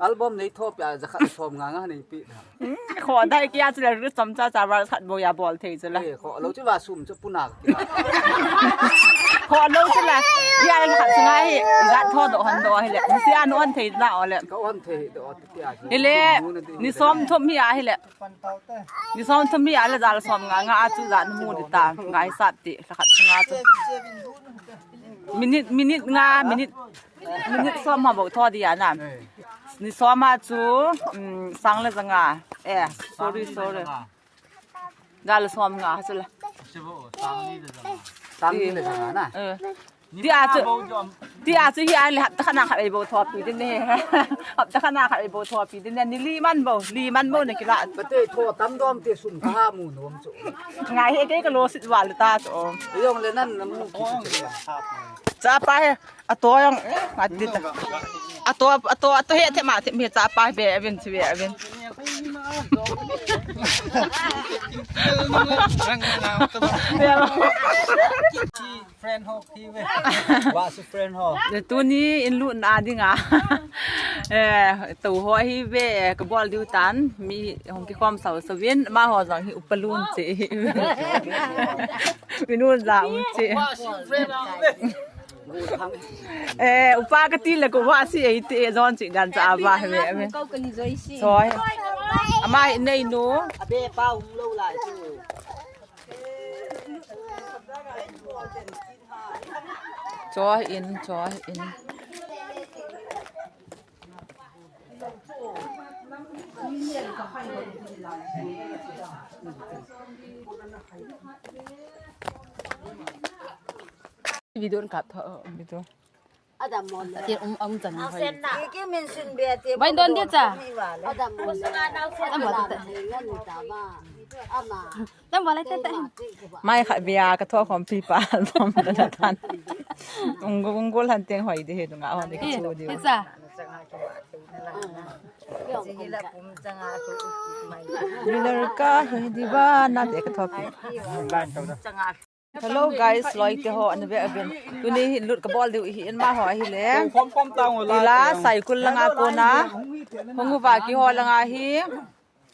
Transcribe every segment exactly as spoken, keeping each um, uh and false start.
Album nei tho pia jakhat som nga nga nei pi. Kho dai kia chu le ru chom cha cha ba khat bo ya bol thei chu le. Eh, kho lo chu ba sum chu puna ki. Kho lo chu le. Ya le khat chu nga hi. Ga tho do hon do hi le. Si an on thei na o le. Ka on thei do ti a. Hi le. Ni som thum hi a hi le. Ni som thum hi a le jal som nga nga a chu ja nu mu di ta. Nga hi sap ti. Khat chu nga chu. Minute, minute nga, minute, minute som ma bo tho di a na. Ni som a chu, um, sang le janga. Eh, sorry, sorry. Jal som nga chu le. Sang ni le janga na. Eh. Ti a chu, ti a chu hi a le hapta khana khat ei bo tho pi din ne. Hapta khana khat ei bo tho pi din ne. Ni li man bo, li man bo ne kila. Pate tho tam dom te sum ka ha mu nom chu. Ngai he ke ka lo sit wal ta chu. Yong le nan na mu ki chu. Cha pa he. Ato jong, eh, nga ti ta. Ato, ato, ato he the ma the mi cha pa be avin chi be avin. Friend ho ki ve. Wa su friend ho. Le tuni in lut na dinga. Eh, to ho hi ve, ka bol diu tan, mi hong ki khom sau sau vin, ma ho jong hi upalun che. Minun la un che. Wa su friend ho ve. Eh, upa ka ti le ko wa si ei te jon chi dan cha ba he ve ve. Ko ka ni joi si. Choi. Ama hi nei nu. Abe pa um lo lai chu. Choi in, choi in. Video kap tho, video. Adam mo le. Ti um, um chan hoi. Ki, ki min sin be ti. Bai don dia cha. Adam mo le. Adam mo le. Ngan ta ba. Ama. Tam ba lai te te. Mai khat bia ka tho khom pi pa bom da than. Ung gu, ung gu han teng hoi de he dunga hon de ki chu de. He cha. Ye ladka hai deewana te ka tho pi. Hello guys, loi te ho, an ve avin. Tuni hin lut ka bol diu hi in ma ho ahi le. Khom khom ta ngo la. Tila Saikul langa kona. Hung uva ki ho langa hi.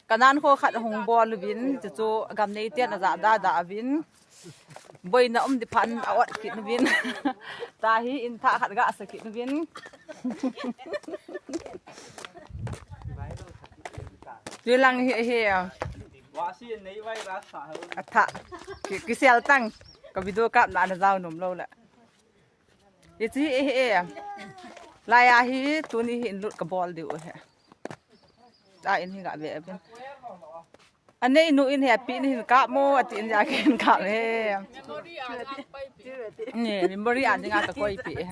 Kanan kho khat hung bol uvin, chu chu gam nei ten a ja da da uvin. Boina um di phan a ot kit uvin. Ta hi in tha khat ga sa kit uvin. Tui lang hi hi. Wa si nei vai ra sa. A tha. Ki, ki sel tang. Ka video kap na na jao nom lo la. Ye chi e he. Lai a hi tuni hin lut ka bol diu he. Ta in hi ga ve ve. Anei nu in he pi ni hin kap mo ati in ya ken kap he. Ni memory a dinga ka koi pi he.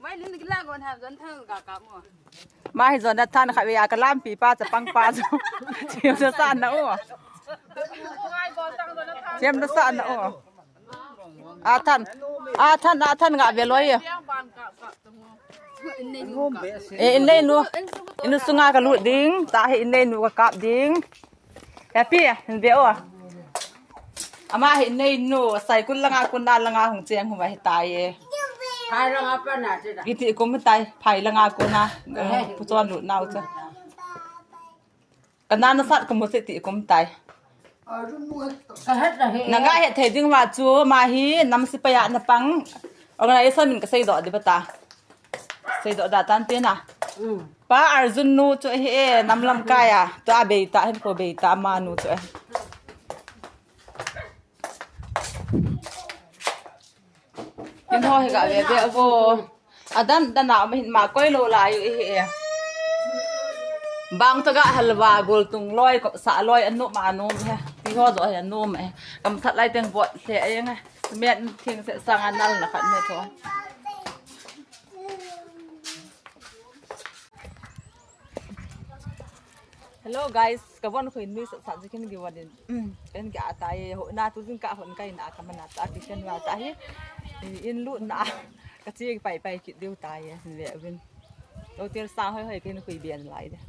Mai lin ki la gon ha jon thang ga kap mo. Ma hi Jonathan kha ve a ka lampi pa chapang pa chu. Siam sa sa na o. Siam na sa na o. Athan. Athan, athan nga ve loi. E, in nei nu. In sunga ka lut ding. Ta hi in nei nu ka kap ding. Happy, in ve o. Ama hi in nei nu. Saikul langa kun na langa hung cheng hung va hi ta ye. Phai langa pa na te da. Iti kum tai. Phai langa kun na. Pu chon lut nau cha. Ka na na sat ka mu se ti kum tai. Ka het la he. Na nga het thei ding va chu ma hi nam sipai a na pang. Organization min ka sei do di ba ta. Sei do da tan te na. Mm. Pa Arjun nu chu hi e nam lamkai a. To a bei ta hin ko bei ta ma nu chu e. Hin ho hi ga ve ve vo. Adan dan a ma hin ma koi lo lai u hi e. Bang to ga halwa gol tung loi ko sa loi anu ma anu he. Ti ho jo he anu me. Kam sat lai teng bot se ai nge. Met thing se sang anal na khat me tho. Hello guys, ka von khui nui sat sat jikin gi wadin. Ken ga ta ye ho na tu jing ka hon kai na ka mana ta ki ken wa ta hi. In lut na ka chi pai pai ki diu ta ye ve vin. Lo tir sa hoi hoi ken khui bian lai de.